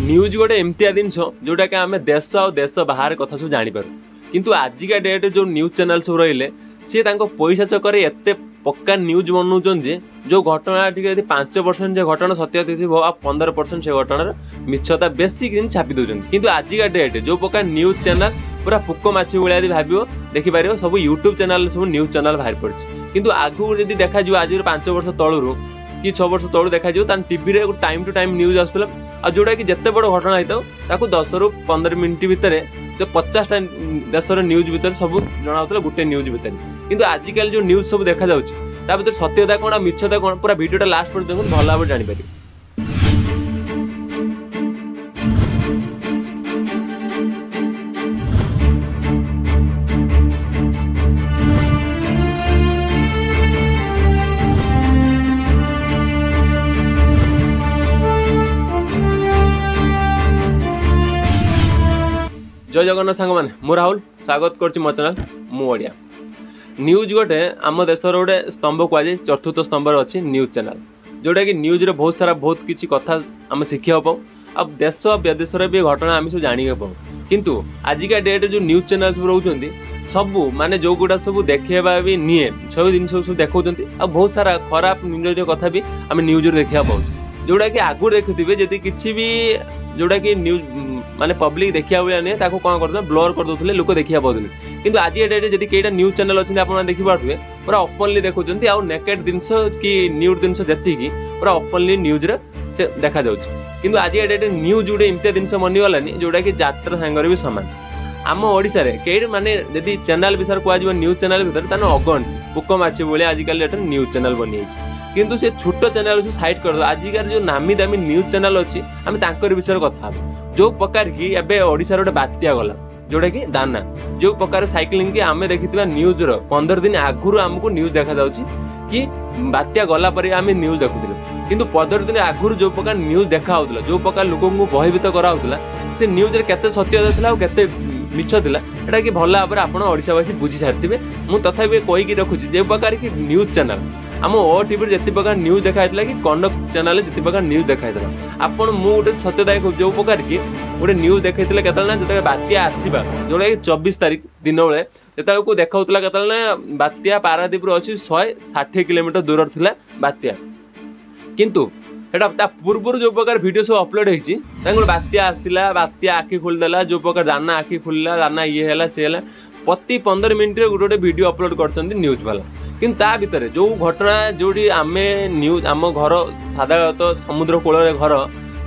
News ଗୋଟେ ଏମିତିଆ ଜିନିଷ ଯେଉଁଟାକି ଆମେ ଦେଶ ଆଉ ଦେଶ ବାହାରେ କଥା ସବୁ ଜାଣିପାରୁ। କିନ୍ତୁ ଆଜିକା ଡେଟ୍ରେ ଯେଉଁ ନ୍ୟୁଜ୍ ଚ୍ୟାନେଲ୍ ସବୁ ରହିଲେ, ସିଏ ତାଙ୍କ ପଇସା ଚକରେ ଏତେ ପକ୍କା ନ୍ୟୁଜ୍ ବନଉଛନ୍ତି ଯେ ଯେଉଁ ଘଟଣା ଟିକେ ଯଦି 5% ଯେ ଘଟଣା ସତ୍ୟ ଥିବ, ଆଉ 15% ସେ ଘଟଣାର ମିଛତା ବେଶୀ ଜିନିଷ ଛାପି ଦେଉଛନ୍ତି। କିନ୍ତୁ ଆଜିକା ଡେଟ୍ରେ ଯେଉଁ ପ୍ରକାର ନ୍ୟୁଜ୍ ଚ୍ୟାନେଲ୍ ପୁରା ପୋକ ମାଛି ଭଳିଆ ଯଦି ଭାବିବ ଦେଖିପାରିବ, ସବୁ ୟୁଟ୍ୟୁବ୍ ଚ୍ୟାନେଲ୍ ସବୁ ନ୍ୟୁଜ୍ ଚ୍ୟାନେଲ୍ ବାହାରି ପଡ଼ିଛି। କିନ୍ତୁ ଆଗକୁ ଯଦି ଦେଖାଯିବ, ଆଜିର 5 ବର୍ଷ ତଳରୁ କି 6 ବର୍ଷ ତଳୁ ଦେଖାଯିବ, ତାହେଲେ ଟିଭିରେ ଟାଇମ୍ ଟୁ ଟାଇମ୍ ନ୍ୟୁଜ୍ ଆସୁଥିଲା, ଆଉ ଯେଉଁଟାକି ଯେତେ ବଡ଼ ଘଟଣା ହେଇଥାଉ ତାକୁ 10ରୁ 15 ମିନିଟ୍ ଭିତରେ ଯେଉଁ 50ଟା ଦେଶର ନ୍ୟୁଜ୍ ଭିତରେ ସବୁ ଜଣାଉଥିଲା ଗୋଟେ ନ୍ୟୁଜ୍ ଭିତରେ। କିନ୍ତୁ ଆଜିକାଲି ଯେଉଁ ନ୍ୟୁଜ୍ ସବୁ ଦେଖାଯାଉଛି ତା ଭିତରେ ସତ୍ୟତା କ'ଣ ଆଉ ମିଛତା କ'ଣ, ପୁରା ଭିଡ଼ିଓଟା ଲାଷ୍ଟ ପର୍ଯ୍ୟନ୍ତ ଦେଖନ୍ତୁ, ଭଲ ଭାବରେ ଜାଣିପାରିବେ। ଜୟ ଜଗନ୍ନାଥ ସାଙ୍ଗମାନେ, ମୁଁ ରାହୁଲ ସ୍ୱାଗତ କରୁଛି ମୋ ଚ୍ୟାନେଲ୍ ମୁଁ ଓଡ଼ିଆ। ନ୍ୟୁଜ୍ ଗୋଟେ ଆମ ଦେଶର ଗୋଟେ ସ୍ତମ୍ଭ କୁହାଯାଏ, ଚତୁର୍ଥ ସ୍ତମ୍ଭରେ ଅଛି ନ୍ୟୁଜ୍ ଚ୍ୟାନେଲ୍, ଯେଉଁଟାକି ନ୍ୟୁଜ୍ରେ ବହୁତ ସାରା ବହୁତ କିଛି କଥା ଆମେ ଶିଖିବାକୁ ପାଉ, ଆଉ ଦେଶ ବିଦେଶର ବି ଘଟଣା ଆମେ ସବୁ ଜାଣିବାକୁ ପାଉ। କିନ୍ତୁ ଆଜିକା ଡେଟ୍ରେ ଯେଉଁ ନ୍ୟୁଜ୍ ଚ୍ୟାନେଲ୍ ସବୁ ରହୁଛନ୍ତି, ସବୁ ମାନେ ଯେଉଁଗୁଡ଼ା ସବୁ ଦେଖେଇବା ବି ନିଏ ସବୁ ଜିନିଷ ସବୁ ଦେଖାଉଛନ୍ତି, ଆଉ ବହୁତ ସାରା ଖରାପ ନ୍ୟୁଜ୍ କଥା ବି ଆମେ ନ୍ୟୁଜ୍ରେ ଦେଖିବାକୁ ପାଉଛୁ। ଯେଉଁଟାକି ଆଗରୁ ଦେଖୁଥିବେ, ଯଦି କିଛି ବି ଯେଉଁଟାକି ନ୍ୟୁଜ୍ ମାନେ ପବ୍ଲିକ୍ ଦେଖିବା ଭଳିଆ ନୁହେଁ, ତାକୁ କ'ଣ କରୁଥିଲେ, ବ୍ଲର୍ କରିଦେଉଥିଲେ, ଲୋକ ଦେଖିବାକୁ ପାଉଥିଲେ। କିନ୍ତୁ ଆଜି ଡେଟ୍ରେ ଯଦି କେଇଟା ନ୍ୟୁଜ୍ ଚ୍ୟାନେଲ୍ ଅଛନ୍ତି ଆପଣମାନେ ଦେଖିପାରୁଥିବେ, ପୁରା ଓପନଲି ଦେଖୁଛନ୍ତି, ଆଉ ନେକେଡ୍ ଜିନିଷ କି ନ୍ୟୁଜ୍ ଜିନିଷ ଯେତିକି ପୁରା ଓପନଲି ନ୍ୟୁଜ୍ରେ ସେ ଦେଖାଯାଉଛି। କିନ୍ତୁ ଆଜି ଡେଟ୍ରେ ନ୍ୟୁଜ୍ ଗୋଟେ ଏମିତିଆ ଜିନିଷ ବନିଗଲାନି ଯେଉଁଟାକି ଯାତ୍ରା ସାଙ୍ଗରେ ବି ସମାନ। ଆମ ଓଡ଼ିଶାରେ କେହି ମାନେ ଯଦି ଚ୍ୟାନେଲ୍ ବିଷୟରେ କୁହାଯିବ ନ୍ୟୁଜ୍ ଚ୍ୟାନେଲ୍ ଭିତରେ, ତାହେଲେ ଅଗଣତି ପୋକ ମାଛି ଭଳିଆ ଆଜିକାଲି ଏଠାରେ ନ୍ୟୁଜ୍ ଚ୍ୟାନେଲ୍ ବନିଯାଇଛି। କିନ୍ତୁ ସେ ଛୋଟ ଚ୍ୟାନେଲ୍ ସବୁ ସାଇଡ଼୍ କରିଦେବ, ଆଜିକାଲି ଯେଉଁ ନାମୀ ଦାମୀ ନ୍ୟୁଜ୍ ଚ୍ୟାନେଲ୍ ଅଛି ଆମେ ତାଙ୍କରି ବିଷୟରେ କଥା ହେବା। ଯେଉଁ ପ୍ରକାର କି ଏବେ ଓଡ଼ିଶାର ଗୋଟେ ବାତ୍ୟା ଗଲା ଯେଉଁଟାକି ଦାନା, ଯେଉଁ ପ୍ରକାର ସାଇକ୍ଲିଂ କି ଆମେ ଦେଖିଥିବା ନ୍ୟୁଜ୍ର 15 ଦିନ ଆଗରୁ ଆମକୁ ନ୍ୟୁଜ୍ ଦେଖାଯାଉଛି କି ବାତ୍ୟା ଗଲା ପରେ ଆମେ ନ୍ୟୁଜ୍ ଦେଖୁଥିଲୁ। କିନ୍ତୁ 15 ଦିନ ଆଗରୁ ଯେଉଁ ପ୍ରକାର ନ୍ୟୁଜ୍ ଦେଖା ହେଉଥିଲା, ଯେଉଁ ପ୍ରକାର ଲୋକଙ୍କୁ ଭୟଭୀତ କରାହେଉଥିଲା, ସେ ନ୍ୟୁଜ୍ରେ କେତେ ସତ୍ୟତା ଥିଲା ଆଉ କେତେ ମିଛ ଥିଲା, ଏଇଟା କି ଭଲ ଭାବରେ ଆପଣ ଓଡ଼ିଶାବାସୀ ବୁଝି ସାରିଥିବେ। ମୁଁ ତଥାପି କହିକି ରଖୁଛି, ଯେଉଁ ପ୍ରକାର କି ନ୍ୟୁଜ୍ ଚ୍ୟାନେଲ୍ ଆମ ଓ ଟିଭିରେ ଯେତେ ପ୍ରକାର ନ୍ୟୁଜ୍ ଦେଖା ହେଇଥିଲା କି କନକ ଚ୍ୟାନେଲ୍ରେ ଯେତେ ପ୍ରକାର ନ୍ୟୁଜ୍ ଦେଖା ହେଇଥିଲା, ଆପଣ ମୁଁ ଗୋଟେ ସତ୍ୟଦାୟକ ଯେଉଁ ପ୍ରକାର କି ଗୋଟେ ନ୍ୟୁଜ୍ ଦେଖେଇଥିଲେ କେତେବେଳେ ନା ଯେତେବେଳେ ବାତ୍ୟା ଆସିବା, ଯେଉଁଟାକି 24 ତାରିଖ ଦିନ ବେଳେ ଯେତେବେଳକୁ ଦେଖାଉଥିଲା କେତେବେଳେ ନା ବାତ୍ୟା ପାରାଦ୍ୱୀପରୁ ଅଛି 160 କିଲୋମିଟର ଦୂରରେ ଥିଲା ବାତ୍ୟା। କିନ୍ତୁ ସେଟା ତା ପୂର୍ବରୁ ଯେଉଁ ପ୍ରକାର ଭିଡ଼ିଓ ସବୁ ଅପଲୋଡ଼ ହେଇଛି, ତାଙ୍କର ବାତ୍ୟା ଆସିଲା, ବାତ୍ୟା ଆଖି ଖୋଲିଦେଲା, ଯେଉଁ ପ୍ରକାର ଦାନା ଆଖି ଖୋଲିଲା, ଦାନା ଇଏ ହେଲା ସିଏ ହେଲା, ପ୍ରତି 15 ମିନିଟ୍ରେ ଗୋଟେ ଗୋଟେ ଭିଡ଼ିଓ ଅପଲୋଡ଼ କରିଛନ୍ତି ନ୍ୟୁଜ୍ ବାଲା। କିନ୍ତୁ ତା ଭିତରେ ଯେଉଁ ଘଟଣା ଯେଉଁଠି ଆମେ ନ୍ୟୁଜ୍, ଆମ ଘର ସାଧାରଣତଃ ସମୁଦ୍ର କୂଳରେ ଘର,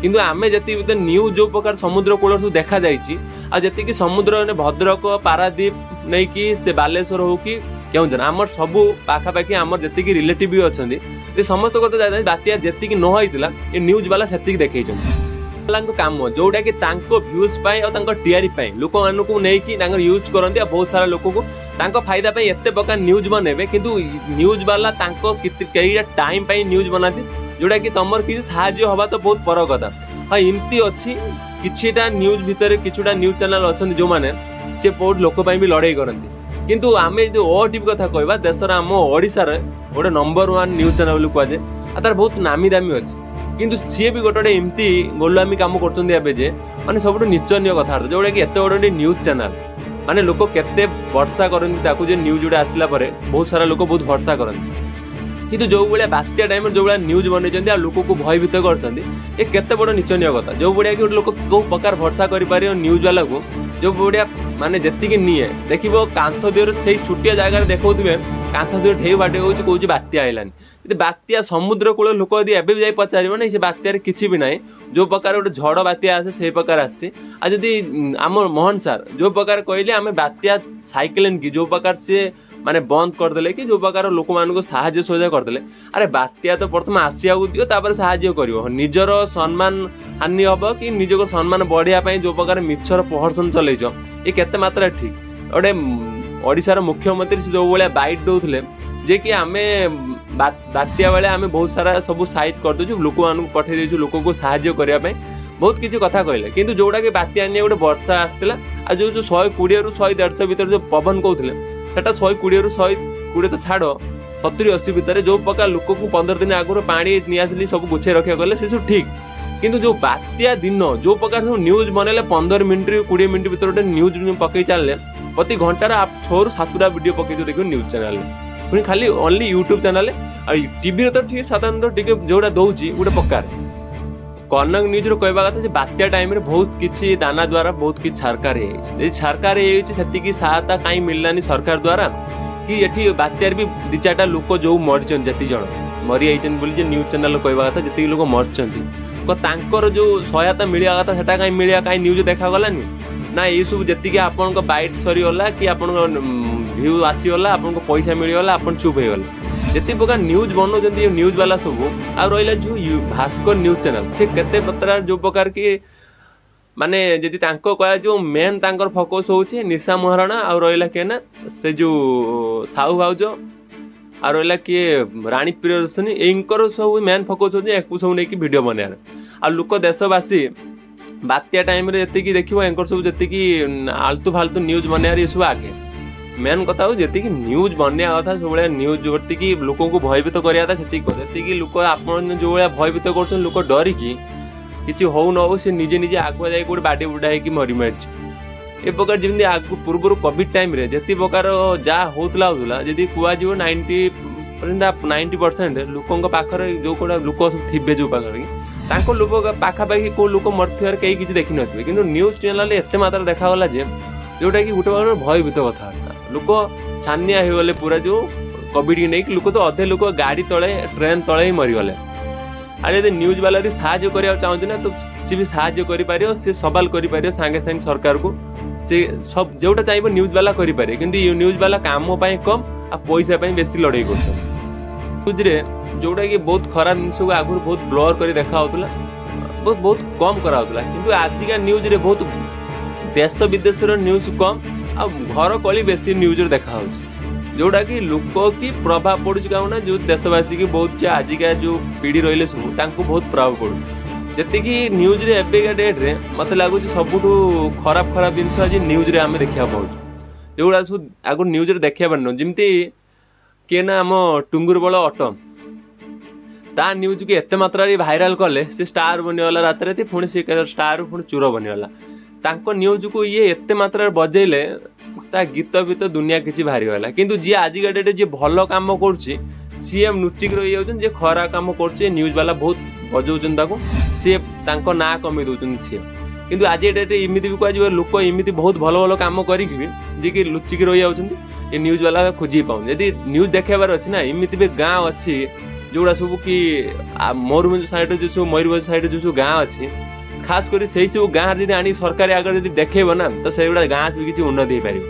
କିନ୍ତୁ ଆମେ ଯେତିକି ଭିତରେ ନ୍ୟୁଜ୍ ଯେଉଁ ପ୍ରକାର ସମୁଦ୍ର କୂଳରେ ସବୁ ଦେଖାଯାଇଛି, ଆଉ ଯେତିକି ସମୁଦ୍ର ଭଦ୍ରକ ପାରାଦ୍ୱୀପ ନେଇକି ସେ ବାଲେଶ୍ୱର ହଉ କି କେଉଁଝର, ଆମର ସବୁ ପାଖାପାଖି ଆମର ଯେତିକି ରିଲେଟିଭ୍ ବି ଅଛନ୍ତି, ଏ ସମସ୍ତ କଥା ବାତ୍ୟା ଯେତିକି ନ ହେଇଥିଲା ଏ ନ୍ୟୁଜ୍ ବାଲା ସେତିକି ଦେଖେଇଛନ୍ତି। ବାଲାଙ୍କ କାମ ଯେଉଁଟାକି ତାଙ୍କ ଭ୍ୟୁଜ୍ ପାଇଁ ଆଉ ତାଙ୍କ ଟିଆରି ପାଇଁ ଲୋକମାନଙ୍କୁ ନେଇକି ତାଙ୍କର ୟୁଜ୍ କରନ୍ତି, ଆଉ ବହୁତ ସାରା ଲୋକକୁ ତାଙ୍କ ଫାଇଦା ପାଇଁ ଏତେ ପ୍ରକାର ନ୍ୟୁଜ୍ ବନେଇବେ। କିନ୍ତୁ ନ୍ୟୁଜ୍ ବାଲା ତାଙ୍କ କେଇଟା ଟାଇମ୍ ପାଇଁ ନ୍ୟୁଜ୍ ବନାନ୍ତି, ଯେଉଁଟାକି ତମର କିଛି ସାହାଯ୍ୟ ହେବା ତ ବହୁତ ପର କଥା। ହଁ, ଏମିତି ଅଛି କିଛିଟା ନ୍ୟୁଜ୍ ଭିତରେ କିଛିଟା ନ୍ୟୁଜ୍ ଚ୍ୟାନେଲ୍ ଅଛନ୍ତି ଯେଉଁମାନେ ସେ ବହୁତ ଲୋକ ପାଇଁ ବି ଲଢ଼େଇ କରନ୍ତି। କିନ୍ତୁ ଆମେ ଯଦି ଓ ଟିଭି କଥା କହିବା, ଦେଶର ଆମ ଓଡ଼ିଶାରେ ଗୋଟେ ନମ୍ବର 1 ନ୍ୟୁଜ୍ ଚ୍ୟାନେଲ୍ ବୋଲି କୁହାଯାଏ, ଆଉ ତାର ବହୁତ ନାମୀ ଦାମୀ ଅଛି। କିନ୍ତୁ ସିଏ ବି ଗୋଟେ ଗୋଟେ ଏମିତି ଗୋଲାମୀ କାମ କରୁଛନ୍ତି ଏବେ ଯେ ମାନେ ସବୁଠୁ ନିଚନୀୟ କଥାବାର୍ତ୍ତା, ଯେଉଁଟାକି ଏତେ ବଡ଼ ଗୋଟେ ନ୍ୟୁଜ୍ ଚ୍ୟାନେଲ୍ ମାନେ ଲୋକ କେତେ ଭରସା କରନ୍ତି ତାକୁ, ଯେ ନ୍ୟୁଜ୍ ଗୋଟେ ଆସିଲା ପରେ ବହୁତ ସାରା ଲୋକ ବହୁତ ଭରସା କରନ୍ତି। କିନ୍ତୁ ଯେଉଁ ଭଳିଆ ବାତ୍ୟା ଟାଇମ୍ରେ ଯେଉଁ ଭଳିଆ ନ୍ୟୁଜ୍ ବନେଇଛନ୍ତି ଆଉ ଲୋକକୁ ଭୟଭୀତ କରିଛନ୍ତି, ଏ କେତେ ବଡ଼ ନିଚନୀୟ କଥା। ଯେଉଁ ଭଳିଆ କି ଗୋଟେ ଲୋକ କେଉଁ ପ୍ରକାର ଭରସା କରିପାରିବ ନ୍ୟୁଜ୍ ବାଲାକୁ, ଯେଉଁ ଭଳିଆ ମାନେ ଯେତିକି ନିଏ ଦେଖିବ କାନ୍ଥ ଦିହରୁ ସେଇ ଛୋଟିଆ ଜାଗାରେ ଦେଖାଉଥିବେ, କାନ୍ଥ ଦିହରୁ ଢେଉ ବାଟେଇ ହେଉଛି, କହୁଛି ବାତ୍ୟା ଆଇଲାନି। ଯଦି ବାତ୍ୟା ସମୁଦ୍ର କୂଳ ଲୋକ ଯଦି ଏବେ ବି ଯାଇ ପଚାରିବ ନାହିଁ, ସେ ବାତ୍ୟାରେ କିଛି ବି ନାହିଁ। ଯେଉଁ ପ୍ରକାର ଗୋଟେ ଝଡ଼ ବାତ୍ୟା ଆସେ ସେଇ ପ୍ରକାର ଆସିଛି। ଆଉ ଯଦି ଆମ ମୋହନ ସାର୍ ଯେଉଁ ପ୍ରକାର କହିଲେ ଆମେ ବାତ୍ୟା ସାଇକ୍ଲୋନ୍ କି ଯେଉଁ ପ୍ରକାର ସିଏ ମାନେ ବନ୍ଦ କରିଦେଲେ କି ଯେଉଁ ପ୍ରକାର ଲୋକମାନଙ୍କୁ ସାହାଯ୍ୟ ସହଯୋଗ କରିଦେଲେ, ଆରେ ବାତ୍ୟା ତ ପ୍ରଥମେ ଆସିବାକୁ ଦିଅ, ତାପରେ ସାହାଯ୍ୟ କରିବ। ନିଜର ସମ୍ମାନ ହାନି ହେବ କି ନିଜକୁ ସମ୍ମାନ ବଢ଼ିବା ପାଇଁ ଯେଉଁ ପ୍ରକାର ମିଛର ପ୍ରହସନ ଚଲେଇଛ, ଏ କେତେ ମାତ୍ରାରେ ଠିକ୍? ଗୋଟେ ଓଡ଼ିଶାର ମୁଖ୍ୟମନ୍ତ୍ରୀ ସେ ଯେଉଁ ଭଳିଆ ବାଇଟ୍ ଦେଉଥିଲେ ଯେ କି ଆମେ ବାତ୍ୟା ବେଳେ ଆମେ ବହୁତ ସାରା ସବୁ ସାଇଜ୍ କରିଦେଉଛୁ, ଲୋକମାନଙ୍କୁ ପଠେଇ ଦେଇଛୁ ଲୋକଙ୍କୁ ସାହାଯ୍ୟ କରିବା ପାଇଁ, ବହୁତ କିଛି କଥା କହିଲେ। କିନ୍ତୁ ଯେଉଁଟାକି ବାତ୍ୟା ନିଏ ଗୋଟେ ବର୍ଷା ଆସିଥିଲା, ଆଉ ଯେଉଁ ଯେଉଁ 120ରୁ 100 150 ଭିତରେ ଯେଉଁ ପବନ କହୁଥିଲେ, ସେଟା 120ରୁ 120 ତ ଛାଡ଼, 70 80 ଭିତରେ ଯେଉଁ ପ୍ରକାର ଲୋକକୁ 15 ଦିନ ଆଗରୁ ପାଣି ନିଆସିଲି ସବୁ ଗୁଛେଇ ରଖିବାକୁ ଗଲେ ସେ ସବୁ ଠିକ୍। କିନ୍ତୁ ଯେଉଁ ବାତ୍ୟା ଦିନ ଯେଉଁ ପ୍ରକାର ସବୁ ନ୍ୟୁଜ୍ ବନେଇଲେ, 15 ମିନିଟ୍ 20 ମିନିଟ୍ ଭିତରେ ଗୋଟେ ନ୍ୟୁଜ୍ ପକେଇ ଚାଲିଲେ, ପ୍ରତି ଘଣ୍ଟାର 6ରୁ 7ଟା ଭିଡ଼ିଓ ପକେଇ ଦେଖିବ ନ୍ୟୁଜ୍ ଚ୍ୟାନେଲରେ, ପୁଣି ଖାଲି ଓନ୍ଲି ୟୁଟ୍ୟୁବ୍ ଚ୍ୟାନେଲରେ। ଆଉ ଟିଭିରେ ତ ଠିକ୍ ସାଧାରଣତଃ ଟିକେ ଯେଉଁଟା ଦେଉଛି ଗୋଟେ ପ୍ରକାର। କନକ ନ୍ୟୁଜ୍ର କହିବା କଥା ଯେ ବାତ୍ୟା ଟାଇମ୍ରେ ବହୁତ କିଛି ଦାନା ଦ୍ୱାରା ବହୁତ କିଛି ସରକାର ହେଇଯାଇଛି। ଯଦି ସରକାର ହେଇଯାଇଛି, ସେତିକି ସହାୟତା କାହିଁ ମିଳିଲାନି ସରକାର ଦ୍ୱାରା କି ଏଠି ବାତ୍ୟାରେ ବି 2 4ଟା ଲୋକ ଯେଉଁ ମରିଛନ୍ତି, ଯେତିକି ଜଣ ମରିଯାଇଛନ୍ତି ବୋଲି ଯେ ନ୍ୟୁଜ୍ ଚ୍ୟାନେଲ୍ କହିବା କଥା, ଯେତିକି ଲୋକ ମରିଛନ୍ତି ତାଙ୍କର ଯେଉଁ ସହାୟତା ମିଳିବା କଥା ସେଟା କାହିଁ ମିଳିବା, କାହିଁ ନ୍ୟୁଜ୍ ଦେଖାଗଲାନି ନା? ଏଇସବୁ ଯେତିକି ଆପଣଙ୍କ ବାଇଟ୍ ସରିଗଲା କି ଆପଣଙ୍କ ଭ୍ୟୁ ଆସିଗଲା, ଆପଣଙ୍କ ପଇସା ମିଳିଗଲା, ଆପଣ ଚୁପ୍ ହେଇଗଲେ। ଯେତିକି ପ୍ରକାର ନ୍ୟୁଜ୍ ବନଉଛନ୍ତି ନ୍ୟୁଜ୍ ବାଲା ସବୁ। ଆଉ ରହିଲା ଯେଉଁ ଭାସ୍କର ନ୍ୟୁଜ୍ ଚ୍ୟାନେଲ୍, ସେ କେତେ ମାତ୍ରାରେ ଯେଉଁ ପ୍ରକାର କି ମାନେ ଯଦି ତାଙ୍କ କୁହାଯିବ, ମେନ୍ ତାଙ୍କର ଫୋକସ୍ ହେଉଛି ନିଶା ମହାରଣା, ଆଉ ରହିଲା କିଏ ନା ସେ ଯେଉଁ ସାହୁ ଭାଉଜ, ଆଉ ରହିଲା କିଏ ରାଣୀ ପ୍ରିୟଦର୍ଶିନୀ। ଏଙ୍କର ସବୁ ମେନ୍ ଫୋକସ୍ ହେଉଛି ୟାକୁ ସବୁ ନେଇକି ଭିଡ଼ିଓ ବନେଇବାର। ଆଉ ଲୋକ ଦେଶବାସୀ ବାତ୍ୟା ଟାଇମ୍ରେ ଯେତିକି ଦେଖିବ, ଏଙ୍କର ସବୁ ଯେତିକି ଆଲତୁ ଫାଲତୁ ନ୍ୟୁଜ୍ ବନେଇବାର ଏସବୁ ଆଗେ। ମେନ୍ କଥା ହେଉଛି ଯେତିକି ନ୍ୟୁଜ୍ ବନେଇବା କଥା, ସବୁବେଳେ ନ୍ୟୁଜ୍ ଯେତିକି ଲୋକଙ୍କୁ ଭୟଭୀତ କରିବା କଥା ସେତିକି। ଯେତିକି ଲୋକ ଆପଣ ଯେଉଁ ଭଳିଆ ଭୟଭୀତ କରୁଛନ୍ତି, ଲୋକ ଡରିକି କିଛି ହଉ ନ ହଉ ସେ ନିଜେ ନିଜେ ଆଗୁଆ ଯାଇକି ଗୋଟେ ବାଡ଼ି ବୁଡ଼ା ହେଇକି ମରି ମାରିଛି। ଏ ପ୍ରକାର ଯେମିତି ଆଗକୁ ପୂର୍ବରୁ କୋଭିଡ଼ ଟାଇମ୍ରେ ଯେତିକି ପ୍ରକାର ଯାହା ହଉଥିଲା ହଉଥିଲା, ଯଦି କୁହାଯିବ 90% ଲୋକଙ୍କ ପାଖରେ ଯେଉଁ କୋଉଟା ଲୋକ ସବୁ ଥିବେ ଯେଉଁ ପାଖରେ କି ତାଙ୍କ ଲୋକ ପାଖାପାଖି କେଉଁ ଲୋକ ମରିଥିବାର କେହି କିଛି ଦେଖିନଥିବେ। କିନ୍ତୁ ନ୍ୟୁଜ୍ ଚ୍ୟାନେଲ୍ରେ ଏତେ ମାତ୍ରାରେ ଦେଖାଗଲା ଯେ ଯେଉଁଟାକି ଗୋଟେ ପ୍ରକାର ଭୟଭୀତ କଥାବାର୍ତ୍ତା, ଲୋକ ଛାନିଆ ହେଇଗଲେ ପୁରା। ଯେଉଁ କୋଭିଡ଼କି ନେଇକି ଲୋକ ତ ଅଧେ ଲୋକ ଗାଡ଼ି ତଳେ, ଟ୍ରେନ୍ ତଳେ ହିଁ ମରିଗଲେ। ଆଉ ଯଦି ନ୍ୟୁଜ୍ ବାଲା ଯଦି ସାହାଯ୍ୟ କରିବାକୁ ଚାହୁଁଛି ନା, ତ କିଛି ବି ସାହାଯ୍ୟ କରିପାରିବ, ସେ ସବାଲ କରିପାରିବ ସାଙ୍ଗେ ସାଙ୍ଗେ ସରକାରକୁ। ସେ ସବୁ ଯେଉଁଟା ଚାହିଁବ ନ୍ୟୁଜ୍ ବାଲା କରିପାରିବେ। କିନ୍ତୁ ନ୍ୟୁଜ୍ ବାଲା କାମ ପାଇଁ କମ୍ ଆଉ ପଇସା ପାଇଁ ବେଶୀ ଲଢ଼େଇ କରୁଛନ୍ତି। ନ୍ୟୁଜ୍ରେ ଯେଉଁଟାକି ବହୁତ ଖରାପ ଜିନିଷକୁ ଆଗରୁ ବହୁତ ବ୍ଲର୍ କରି ଦେଖା ହେଉଥିଲା, ବହୁତ ବହୁତ କମ୍ କରାହେଉଥିଲା। କିନ୍ତୁ ଆଜିକା ନ୍ୟୁଜ୍ରେ ବହୁତ ଦେଶ ବିଦେଶର ନ୍ୟୁଜ୍ କମ୍ ଆଉ ଘର କଳି ବେଶୀ ନ୍ୟୁଜ୍ରେ ଦେଖାହେଉଛି, ଯେଉଁଟାକି ଲୋକ କି ପ୍ରଭାବ ପଡ଼ୁଛି। କାରଣ ନା ଯେଉଁ ଦେଶବାସୀ କି ବହୁତ ଆଜିକା ଯେଉଁ ପିଢ଼ି ରହିଲେ ସବୁ ତାଙ୍କୁ ବହୁତ ପ୍ରଭାବ ପଡ଼ୁଛି। ଯେତିକି ନ୍ୟୁଜ୍ରେ ଏବେକା ଡେଟ୍ରେ ମୋତେ ଲାଗୁଛି ସବୁଠୁ ଖରାପ ଖରାପ ଜିନିଷ ଆଜି ନ୍ୟୁଜ୍ରେ ଆମେ ଦେଖିବାକୁ ପାଉଛୁ, ଯେଉଁଗୁଡ଼ା ସବୁ ଆଗରୁ ନ୍ୟୁଜ୍ରେ ଦେଖିବା ପାରୁନୁ। ଯେମିତି କିଏ ନା ଆମ ଟୁଙ୍ଗୁର ବଳ ଅଟୋ, ତା ନ୍ୟୁଜ୍କୁ ଏତେ ମାତ୍ରାରେ ଭାଇରାଲ୍ କଲେ, ସେ ଷ୍ଟାର୍ ବନିଗଲା ରାତାରାତି। ପୁଣି ସେ ଷ୍ଟାର୍ରୁ ପୁଣି ଚୋର ବନିଗଲା। ତାଙ୍କ ନ୍ୟୁଜ୍କୁ ଇଏ ଏତେ ମାତ୍ରାରେ ବଜେଇଲେ, ତା ଗୀତ ଫିତ ଦୁନିଆ କିଛି ବାହାରିଗଲା। କିନ୍ତୁ ଯିଏ ଆଜିକା ଡେଟ୍ରେ ଯିଏ ଭଲ କାମ କରୁଛି ସିଏ ଲୁଚିକି ରହିଯାଉଛନ୍ତି, ଯିଏ ଖରାପ କାମ କରୁଛି ନ୍ୟୁଜ୍ ବାଲା ବହୁତ ବଜଉଛନ୍ତି ତାକୁ, ସିଏ ତାଙ୍କ ନାଁ କମେଇ ଦେଉଛନ୍ତି ସିଏ। କିନ୍ତୁ ଆଜି ଡେଟ୍ରେ ଏମିତି ବି କୁହାଯିବ, ଲୋକ ଏମିତି ବହୁତ ଭଲ ଭଲ କାମ କରିକି ବି ଯିଏକି ଲୁଚିକି ରହିଯାଉଛନ୍ତି, ଏ ନ୍ୟୁଜ୍ ବାଲା ଖୋଜିକି ପାଉନି। ଯଦି ନ୍ୟୁଜ୍ ଦେଖେଇବାର ଅଛି ନା, ଏମିତି ବି ଗାଁ ଅଛି ଯେଉଁଗୁଡ଼ା ସବୁ କି ମୟୂରଭଞ୍ଜ ସାଇଡ଼୍ରେ ଯେଉଁ ସବୁ, ମୟୂରଭଞ୍ଜ ସାଇଡ଼୍ରେ ଯେଉଁ ସବୁ ଗାଁ ଅଛି, ଖାସ କରି ସେଇ ସବୁ ଗାଁରେ ଯଦି ଆଣି ସରକାରୀ ଆଗରେ ଯଦି ଦେଖେଇବ ନା, ତ ସେଇଗୁଡ଼ା ଗାଁ ସବୁ କିଛି ଉନ୍ନତି ହେଇପାରିବ।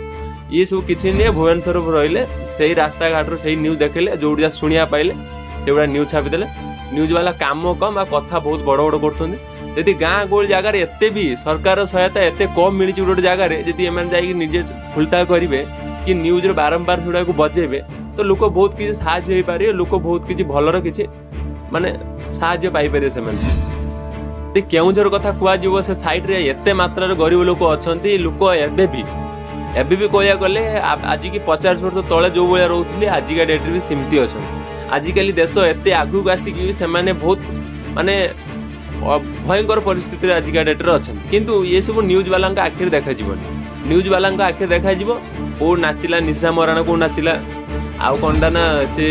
ଇଏ ସବୁ କିଛି ନୁହେଁ, ଭୁବନେଶ୍ୱର ରହିଲେ ସେଇ ରାସ୍ତାଘାଟରୁ ସେଇ ନ୍ୟୁଜ୍ ଦେଖେଇଲେ, ଯେଉଁଠି ଯାହା ଶୁଣିବା ପାଇଲେ ସେଗୁଡ଼ା ନ୍ୟୁଜ୍ ଛାପିଦେଲେ। ନ୍ୟୁଜ୍ ବାଲା କାମ କମ୍ ଆଉ କଥା ବହୁତ ବଡ଼ ବଡ଼ କରୁଛନ୍ତି। ଯଦି ଗାଁ ଗହଳି ଜାଗାରେ ଏତେ ବି ସରକାର ସହାୟତା ଏତେ କମ୍ ମିଳିଛି ଗୋଟେ ଗୋଟେ ଜାଗାରେ, ଯଦି ଏମାନେ ଯାଇକି ନିଜେ ଖୋଲତାଲ କରିବେ କି ନ୍ୟୁଜ୍ରେ ବାରମ୍ବାର ସେଗୁଡ଼ାକୁ ବଜେଇବେ, ତ ଲୋକ ବହୁତ କିଛି ସାହାଯ୍ୟ ହେଇପାରିବେ, ଲୋକ ବହୁତ କିଛି ଭଲର କିଛି ମାନେ ସାହାଯ୍ୟ ପାଇପାରିବେ ସେମାନେ। ଯଦି କେଉଁଝର କଥା କୁହାଯିବ, ସେ ସାଇଡ଼୍ରେ ଏତେ ମାତ୍ରାରେ ଗରିବ ଲୋକ ଅଛନ୍ତି। ଲୋକ ଏବେ ବି କହିବାକୁ ଗଲେ ଆଜିକି 50 ବର୍ଷ ତଳେ ଯେଉଁ ଭଳିଆ ରହୁଥିଲେ, ଆଜିକା ଡେଟ୍ରେ ବି ସେମିତି ଅଛନ୍ତି। ଆଜିକାଲି ଦେଶ ଏତେ ଆଗକୁ ଆସିକି ବି ସେମାନେ ବହୁତ ମାନେ ଭୟଙ୍କର ପରିସ୍ଥିତିରେ ଆଜିକା ଡେଟ୍ରେ ଅଛନ୍ତି। କିନ୍ତୁ ଏସବୁ ନ୍ୟୁଜ୍ ବାଲାଙ୍କ ଆଖିରେ ଦେଖାଯିବନି। ନ୍ୟୁଜ୍ ବାଲାଙ୍କ ଆଖିରେ ଦେଖାଯିବ କେଉଁ ନାଚିଲା ନିଶା ମରାଣ, କେଉଁ ନାଚିଲା ଆଉ କ'ଣଟା ନା ସେ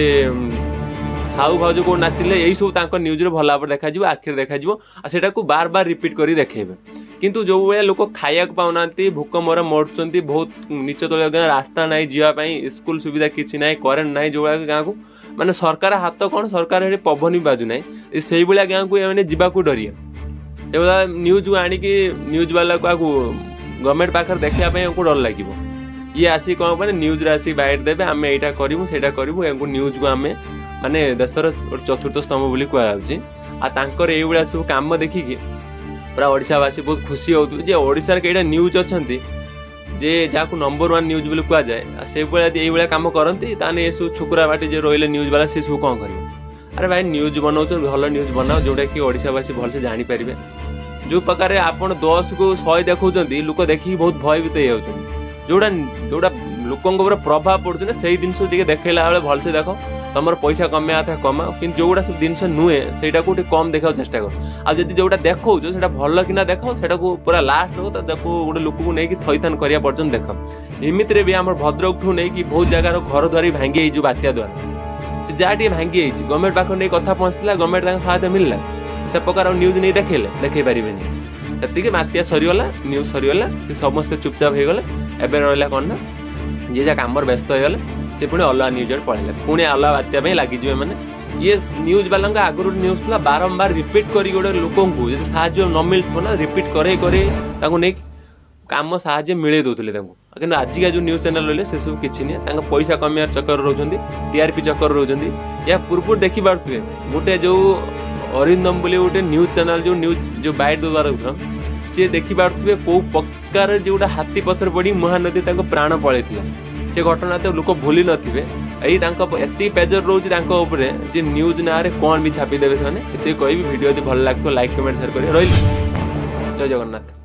ସାହୁ ଭାଉଜ କେଉଁ ନାଚିଲେ, ଏଇସବୁ ତାଙ୍କ ନ୍ୟୁଜ୍ରେ ଭଲ ଭାବରେ ଦେଖାଯିବ, ଆଖିରେ ଦେଖାଯିବ, ଆଉ ସେଇଟାକୁ ବାର ବାର ରିପିଟ୍ କରି ଦେଖେଇବେ। କିନ୍ତୁ ଯେଉଁ ଭଳିଆ ଲୋକ ଖାଇବାକୁ ପାଉନାହାନ୍ତି, ଭୋକ ମର ମରୁଛନ୍ତି, ବହୁତ ନିଚ ତଳିଆ ଗାଁ, ରାସ୍ତା ନାହିଁ ଯିବା ପାଇଁ, ସ୍କୁଲ ସୁବିଧା କିଛି ନାହିଁ, କରେଣ୍ଟ ନାହିଁ, ଯେଉଁ ଭଳିଆ ଗାଁକୁ ମାନେ ସରକାର ହାତ କ'ଣ, ସରକାର ସେଠି ପବନ ବି ବାଜୁନାହିଁ, ସେଇଭଳିଆ ଗାଁକୁ ଏମାନେ ଯିବାକୁ ଡରିବେ। ସେଇଭଳିଆ ନ୍ୟୁଜ୍କୁ ଆଣିକି ନ୍ୟୁଜ୍ ବାଲାକୁ ଆକୁ ଗଭର୍ଣ୍ଣମେଣ୍ଟ ପାଖରେ ଦେଖିବା ପାଇଁ ୟାଙ୍କୁ ଡର ଲାଗିବ। ଇଏ ଆସିକି କ'ଣ ମାନେ ନ୍ୟୁଜ୍ରେ ଆସିକି ବାଇଟ୍ ଦେବେ, ଆମେ ଏଇଟା କରିବୁ ସେଇଟା କରିବୁ। ୟାଙ୍କୁ ନ୍ୟୁଜ୍କୁ ଆମେ ମାନେ ଦେଶର ଗୋଟେ ଚତୁର୍ଥ ସ୍ତମ୍ଭ ବୋଲି କୁହାଯାଉଛି। ଆଉ ତାଙ୍କର ଏଇଭଳିଆ ସବୁ କାମ ଦେଖିକି ପୁରା ଓଡ଼ିଶାବାସୀ ବହୁତ ଖୁସି ହେଉଥିବେ ଯେ ଓଡ଼ିଶାରେ କେଇଟା ନ୍ୟୁଜ୍ ଅଛନ୍ତି ଯେ ଯାହାକୁ ନମ୍ବର 1 ନ୍ୟୁଜ୍ ବୋଲି କୁହାଯାଏ। ଆଉ ସେଇଭଳିଆ ଯଦି ଏଇଭଳିଆ କାମ କରନ୍ତି, ତାହେଲେ ଏସବୁ ଛୁକୁରା ବାଟି ଯେ ରହିଲେ ନ୍ୟୁଜ୍ ବାଲା ସେ ସବୁ କ'ଣ କରିବେ? ଆରେ ଭାଇ, ନ୍ୟୁଜ୍ ବନାଉଛ, ଭଲ ନ୍ୟୁଜ୍ ବନାଅ ଯେଉଁଟାକି ଓଡ଼ିଶାବାସୀ ଭଲସେ ଜାଣିପାରିବେ। ଯେଉଁ ପ୍ରକାରେ ଆପଣ 10କୁ 100 ଦେଖାଉଛନ୍ତି, ଲୋକ ଦେଖିକି ବହୁତ ଭୟଭୀତ ହେଇଯାଉଛନ୍ତି। ଯେଉଁଟା ଯେଉଁଟା ଲୋକଙ୍କ ଉପରେ ପ୍ରଭାବ ପଡ଼ୁଛି ନା, ସେଇ ଜିନିଷ ଟିକେ ଦେଖେଇଲା ବେଳେ ଭଲସେ ଦେଖ। ତମର ପଇସା କମେଇବା କଥା କମାଅ, କିନ୍ତୁ ଯେଉଁଗୁଡ଼ା ସବୁ ଜିନିଷ ନୁହେଁ ସେଇଟାକୁ ଟିକେ କମ୍ ଦେଖିବାକୁ ଚେଷ୍ଟା କର। ଆଉ ଯଦି ଯେଉଁଟା ଦେଖାଉଛ ସେଇଟା ଭଲ କିନା ଦେଖ, ସେଇଟାକୁ ପୁରା ଲାଷ୍ଟ ହଉ ତାକୁ ଗୋଟେ ଲୋକକୁ ନେଇକି ଥଇଥାନ କରିବା ପର୍ଯ୍ୟନ୍ତ ଦେଖ। ଏମିତିରେ ବି ଆମର ଭଦ୍ରକଠୁ ନେଇକି ବହୁତ ଜାଗାର ଘର ଦ୍ୱାର ବି ଭାଙ୍ଗି ହେଇଯିବ ବାତ୍ୟା ଦ୍ୱାରା। ସେ ଯାହା ଟିକେ ଭାଙ୍ଗି ଯାଇଛି, ଗଭର୍ଣ୍ଣମେଣ୍ଟ ପାଖକୁ ନେଇ କଥା ପହଞ୍ଚିଥିଲା, ଗଭର୍ଣ୍ଣମେଣ୍ଟ ତାଙ୍କ ସହାୟତା ମିଳିଲା, ସେ ପ୍ରକାର ଆଉ ନ୍ୟୁଜ୍ ନେଇ ଦେଖେଇଲେ? ଦେଖେଇ ପାରିବେନି। ସେତିକି ବାତ୍ୟା ସରିଗଲା, ନ୍ୟୁଜ୍ ସରିଗଲା, ସେ ସମସ୍ତେ ଚୁପଚାପ ହେଇଗଲେ। ଏବେ ରହିଲା କ'ଣ ନା ଯିଏ ଯାହା କାମରେ ବ୍ୟସ୍ତ ହେଇଗଲେ, ସେ ପୁଣି ଅଲଗା ନ୍ୟୁଜ୍ ଆଡ଼େ ପଳେଇଲେ, ପୁଣି ଅଲଗା ବାତ୍ୟା ପାଇଁ ଲାଗିଯିବେ। ମାନେ ଇଏ ନ୍ୟୁଜ୍ ବାଲାଙ୍କ ଆଗରୁ ନ୍ୟୁଜ୍ ଥିଲା, ବାରମ୍ବାର ରିପିଟ୍ କରିକି ଗୋଟେ ଲୋକଙ୍କୁ ଯଦି ସାହାଯ୍ୟ ନ ମିଳୁଥିବ ନା, ରିପିଟ୍ କରେଇ କରେଇ ତାଙ୍କୁ ନେଇକି କାମ ସାହାଯ୍ୟ ମିଳେଇ ଦେଉଥିଲେ ତାଙ୍କୁ। କିନ୍ତୁ ଆଜିକା ଯେଉଁ ନ୍ୟୁଜ୍ ଚ୍ୟାନେଲ୍ ରହିଲେ ସେସବୁ କିଛି ନୁହେଁ, ତାଙ୍କ ପଇସା କମେଇବାର ଚକର ରହୁଛନ୍ତି, ଟିଆର୍ପି ଚକର ରହୁଛନ୍ତି। ୟା ପୂର୍ବରୁ ଦେଖିପାରୁଥିବେ ଗୋଟେ ଯେଉଁ ଅରିନ୍ଦମ ବୋଲି ଗୋଟେ ନ୍ୟୁଜ୍ ଚ୍ୟାନେଲ୍, ଯେଉଁ ନ୍ୟୁଜ୍ ଯେଉଁ ବାଇଟ୍ ଦେବାର, ସିଏ ଦେଖିପାରୁଥିବେ କେଉଁ ପ୍ରକାର ଯେଉଁଟା ହାତୀ ପଛରେ ପଡ଼ି ମହାନଦୀ ତାଙ୍କ ପ୍ରାଣ ପଳେଇଥିଲା। ସେ ଘଟଣା ତ ଲୋକ ଭୁଲି ନଥିବେ। ଏଇ ତାଙ୍କ ଏତିକି ପ୍ରେଜର ରହୁଛି ତାଙ୍କ ଉପରେ ଯେ ନ୍ୟୁଜ୍ ନାଁରେ କ'ଣ ବି ଛାପିଦେବେ ସେମାନେ। ଏତିକି କହିବି, ଭିଡ଼ିଓ ଯଦି ଭଲ ଲାଗୁଥିବ ଲାଇକ୍, କମେଣ୍ଟ, ସେୟାର କରିବେ। ରହିଲି, ଜୟ ଜଗନ୍ନାଥ।